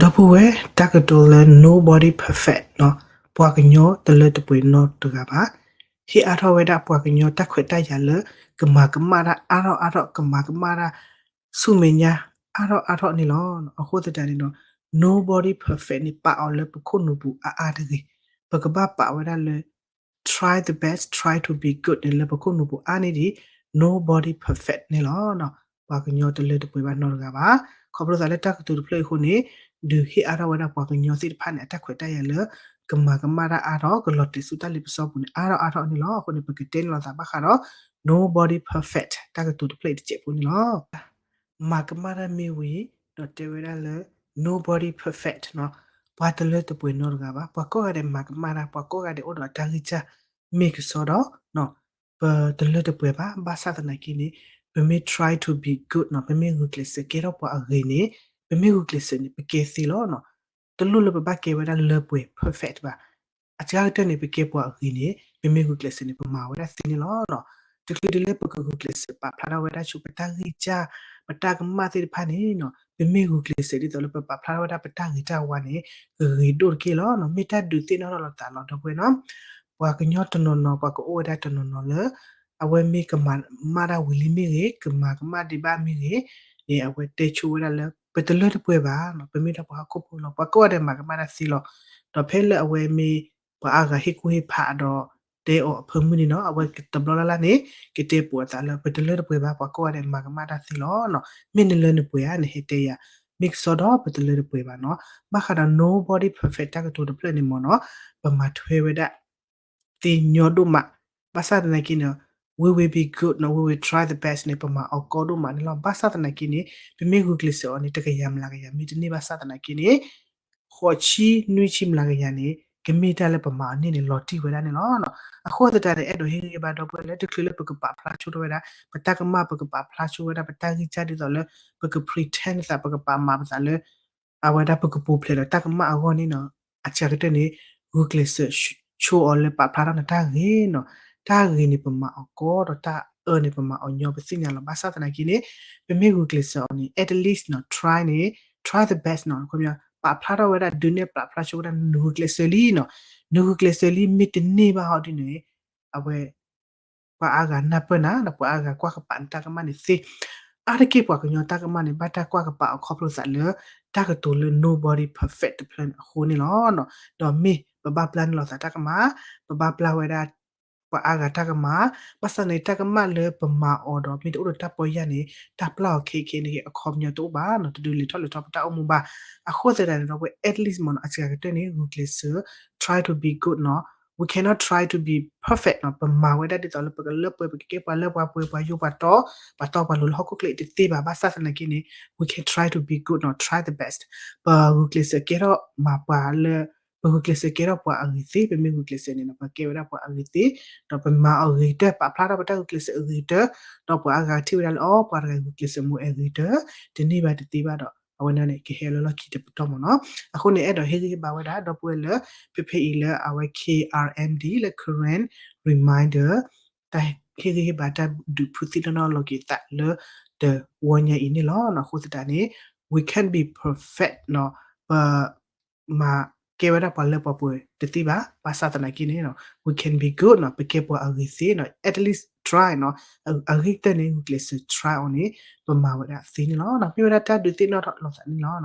ဒီပုၢ်ဝဲၢ် တၢ်ကတိၤလၢ nobody perfect နီၤ, ပှၤကညီတလၢတပှဲၤနီတဂၤဘၣ်. ဟ့ၣ်အါထီၣ်ဝဲဒၣ်ပှၤကညီတၢ်ခွဲးတၢ်ယာ်လၢ ကမၤကမၣ်တၢ်အါထီၣ်အါထီၣ် ကမၤကမၣ်တၢ်ဆူမဲာ်ညါအါထီၣ်အါထီၣ်န့ၣ်လီၤ. အဃိသတးန့ၣ်ဒီး nobody perfect န့ၣ် ပာ်အီၤလၢပခိၣ်နူာ်ပူၤအါအါတဂ့ၤ. ပကဘၣ်ပာ်ဝဲဒၣ်လၢ try the best, try to be good န့ၣ် လၢပခိၣ်နူာ်ပူၤအါန့ၢ်ဒံး nobody perfect န့ၣ်လီၤ. ပှၤကညီတလၢတပှဲၤဘၣ်နီတဂၤဘၣ်. ခီဖျိသးလၢတၢ်ကတိၤတဖျၢၣ်အံၤအဃိန့ၣ် ဒုးဟ့ၣ်အါထီၣ်ဝဲဒၣ်ပှၤကညီသ့ၣ်တဖၣ်န့ၣ် အတၢ်ခွဲးတၢ်ယာ်လၢ ကမၤကမၣ်တၢ်အါထီၣ် ကလီၤတဲာ်ဆူတၢ်လ့ပစီပူၤန့ၣ် အါထီၣ်အါထီၣ်န့ၣ်လီၤ. အဃိန့ၣ် ပကတဲန့ၢ်လိာ်သးဘၣ်ဃးဒီး nobody perfect တၢ်ကတိၤတဖျၢၣ်အံၤတစဲးဖိန့ၣ်လီၤ. မၤကမၣ်တၢ်မ့ၢ်ဝံၤ ဒီးတဲဝဲဒၣ်လၢ nobody perfect နီၤ, ပှၤတလၢတပှဲၤနီတဂၤဘၣ်. ပှၤကိးဂၤဒဲးမၤကမၣ်တၢ်, ပှၤကိးဂၤဒဲးအိၣ်ဒီးအတၢ်ဂံၢ်စၢ်, မ့ၢ်ကစီဒီး ပတလၢတပှဲၤဘၣ်. ဘၣ်ဆၣ်သနာ်က့န့ၣ် ပမ့ၢ် try to be good နီၤ, ပမ့ၢ်ဂုာ်ကျဲးစၢးကဲထီၣ်ပှၤအဂ့ၤန့ၣ်, ပမ့ၢ်ဂုာ်ကျဲးစၢးန့ၣ် ပကဲသ့လီၤ. တလိၣ်လၢပဘၣ်ကဲဝဲဒၣ်လၢပှဲၤ perfect ဘၣ်. အစှၤကတၢၢ်န့ၣ် ပကဲပှၤအဂ့ၤန့ၣ် ပမ့ၢ်ဂုာ်ကျဲးစၢးန့ၣ် ပမၤဝဲဒၣ်သ့န့ၣ်လီၤ. တချုးဒ်လၢပကဂုာ်ကျဲးစၢးပာ်ဖျါထီၣ်ဝဲဒၣ်ဆူပတၢ်ဂံၢ်စၢ်, ပတၢ်ကမၣ်သ့ၣ်တဖၣ်န့ၣ် ပမ့ၢ်ဂုာ်ကျဲးစၢးဒ်သိးလၢပပာ်ဖျါထီၣ်ဝဲဒၣ်ပတၢ်ဂ့ၤတၢ်ဝါန့ၣ် ကဂ့ၤဒိၣ်တက့ၢ်လီၤ. မ့ၢ်တၢ်ဒုးသ့ၣ်နီၣ်ထီၣ်လိာ်သးလီၤ ဒီပုၢ်ဝဲၢ်နီၤ. ပှၤကညီတနီၤနီၤ ပှၤကအိၣ်ဝဲဒၣ်တနီၤနီၤလၢ အဝဲမ့ၢ်ကမၤကမၣ်တၢ်ဝံၤလံမ့ၢ်ဂ့ၤ, ကမၤကမၣ်ဒံးဘၣ်မ့ၢ်ဂ့ၤန့ၣ် အဝဲတဲဆိဝဲဒၣ်လၢ ပတလၢတပှဲၤဘၣ်နီၤ, ပမ့ၢ်ဒၣ်ပှၤဟီၣ်ခိၣ်ဖိလီၤ. ပှၤကိးဂၤဒဲးမၤကမၣ်တၢ်သ့လီၤ. ဒီးဖဲလၢအဝဲမ့ၢ်ပှၤအါဂၤဟ့ၣ်ကူၣ်ဟ့ၣ်ဖးဒီး တဲအီၤအဖၢမုၢ်န့ၣ်နီၤ, အဝဲတဘျီလၢ်လၢ်န့ၣ် ကတဲပိာ်အသးလၢ ပတလၢတပှဲၤဘၣ်, ပှၤကိးဂၤဒဲးမၤကမၣ်တၢ်သ့လီၤ. မ့ၢ်နလၢနပှဲၤဧါ, နဟဲတဲယၤ, မ့ၢ်ကစီဒီးပတလၢတပှဲၤဘၣ်နီၤ. ဘၣ်ဃးဒီး nobody perfect တၢ်ကတိၤတဖျၢၣ်န့ၣ်မ့ၢ်နီၤ, ပမၤထွဲဝဲဒၣ် သ့ညီဒိၣ်မး. ဘၣ်ဆၣ်သနာ်က့န့ၣ် we will be good နီၤ, we will try the best န့ၣ် ပမၤအီၤကီဒိၣ်မးန့ၣ်လီၤ. ဘၣ်ဆၣ်သနာ်က့န့ၣ် ပမ့ၢ်ဂုာ်ကျဲးစၢးအီၤန့ၣ် တကယၤမျးကယၤ မ့တမ့ၢ်ဘၣ်ဆၣ်သနာ်က့န့ၣ် ဃိးဆံ နွံဆံမျးကယၤန့ၣ် ကမ့ၢ်တၢ်လၢပမၤအီၤန့ၢ်န့ၣ် လီၤတံၢ်ဝဲဒၣ်န့ၣ်လီၤ. အဃိသတးန့ၣ် အဲၣ်ဒိးဟ့ၣ်ဂံၢ်ဟ့ၣ်ဘါဒီပုၢ်ဝဲၢ်လၢ တချုးလၢပကပာ်ဖျါဆိထီၣ်ဝဲဒၣ် ပတၢ်ကမၣ်, ပကပာ်ဖျါဆိဝဲဒၣ်ပတၢ်ဂံၢ်စၢ်ဒ်သိးလၢ ပက pretend သး, ပကပာ်မၤပသးလၢ အဝဲဒၣ်ပကပူၤဖျဲးဒီးတၢ်ကမၣ်အဂီၢ်န့ၣ်နီၤ, အစှၤကတၢၢ်န့ၣ် ဂုာ်ကျဲးစၢးဆိအီၤလၢပာ်ဖျါထီၣ်နတၢ်ဂ့ၤနီၤ. တၢ်ဂ့ၤန့ၣ် ပမၤအီၤကီဒီးတၢ်အၢန့ၣ် ပမၤအီၤညီပသ့ၣ်ညါလီၤ. ဘၣ်ဆၣ်သနာ်က့န့ၣ် ပမ့ၢ်ဂုာ်ကျဲးစၢးအီၤန့ၣ် at least နီၤ, try န့ၣ် try the best နီၤ, ပာ်ဖျါထီၣ်ဝဲဒၣ် ဒုးနဲၣ်ပာ်ဖျါဆိဝဲဒၣ် နဂုာ်ကျဲးစၢးလံနီၤ. နဂုာ်ကျဲးစၢးလံ မ့ၢ်တန့ၢ်ဘၣ်ဟီဒ်န့ၣ် အဝဲ ပှၤအါဂၤနၢ်ပၢၢ်နၤ ဒီးပှၤအါဂၤကွၢ်ကပၤနတၢ်ကမၣ်န့ၣ်သ့. အါတက့ၢ်ပှၤကညီတၢ်ကမၣ်န့ၣ် ဘၣ်တၢ်ကွၢ်ကပၤအီၤခီဖျိသးလၢ တၢ်ကတိၤလၢ nobody perfect တဖျၢၣ်န့ၣ်အဃိန့ၣ်လီၤ. ဒီးမ့ၢ်ပဘၣ်ပျၢ်န့ၢ်လိာ်သးတၢ်ကမၣ်, ပဘၣ်ပျၢ်ဝဲဒၣ် ပှၤအါဂၤတၢ်ကမၣ်, ဘၣ်ဆၣ်န့ၣ် တၢ်ကမၣ်လၢပမၤအီၤဒီး မ့ၢ်တအိၣ်ဒီးတၢ်ပီၢ်ယၢ်န့ၣ် တၢ်ပျၢ်အီၤခဲခဲန့ၣ် အခီပညီတအိၣ်ဘၣ်နီၤ, တဒုးလဲၤထီၣ်လဲၤထီပတၢ်အိၣ်မူဘၣ်. အဃိသတးန့ၣ်ဒီး at least မ့ၢ်နီၤ အစှၤကတၢၢ်န့ၣ် ဂုာ်ကျဲးစၢး try to be good နီၤ. We cannot try to be perfect နီၤ, ပမၤဝဲဒၣ်ဒ်သိးလၢပကလၢပှဲၤ ပကကဲပှၤလၢပှဲၤ ပှၤယိာ်ပှၤတီ, ပှၤတီပှၤလိၤလၢဟီၣ်ခိၣ်ချၢအံၤတသ့ဘၣ်. ဘၣ်ဆၣ်သနာ်က့န့ၣ် we can try to be good နီၤ, try the best. ပဂုာ်ကျဲးစၢးကဲထီၣ်မၤပှၤလၢ ပဂုာ်ကျဲးစၢးကဲထီၣ်ပှၤအဂ့ၤသ့, ပမ့ၢ်ဂုာ်ကျဲးစၢးန့ၣ်နီၤ ပကဲဝဲဒၣ်ပှၤအဂ့ၤသ့, ဒီးပမၤအဂ့ၤကတၢၢ် ပာ်ဖျါထီၣ်ပတၢ်ဂုာ်ကျဲးစၢးအဂ့ၤကတၢၢ်, ဒီးပှၤအါဂၤထံၣ်ဝဲဒၣ်လၢ အိ ပှၤတဂၤဂုာ်ကျဲးစၢးမ့ၢ်အဂ့ၤကတၢၢ်, တန့ၢ်ဘၣ်တသ့ဘၣ်ဒီး အဝဲန့ၣ်န့ၣ် ကဟဲလၢလီၢ်ခံတပတီၢ်မ့ၢ်နီၤ. အဃိန့ၣ် အဲၣ်ဒိးဟ့ၣ်ဂံၢ်ဟ့ၣ်ဘါဝဲဒၣ် ဒီပုၢ်ဝဲၢ်လၢ ဖဲဖဲအံၤလၢအဝဲ K R M D လၢ Karen Reminder တၢ်ဟ့ၣ်ဂံၢ်ဟ့ၣ်ဘါတၢ်ဒုးဖုသ့ၣ်နီၣ်နီၣ်လီၤက့ၤသးလၢ တဝီညါအံၤန့ၣ်လီၤ. အဃိသတးန့ၣ် we can't be perfect နီၤ, ပ မၤကဲဝဲဒၣ်ပှၤလၢပှဲၤပှဲၤတသ့ဘၣ်. ဘၣ်ဆၣ်သနာ်က့န့ၣ် we can be good နီၤ, ပကဲပှၤအဂ့ၤသ့နီၤ, at least try နီၤ, အဂ့ၤကတၢၢ်န့ၣ် ဂုာ်ကျဲးစၢး try အီၤန့ၣ် ပမၤဝဲဒၣ်သ့န့ၣ်လီၤ. မ့ၢ်ဝဲဒၣ်တၢ်ဒုးသ့ၣ်နီၣ်ထီၣ်လိာ်သးန့ၣ်လီၤ.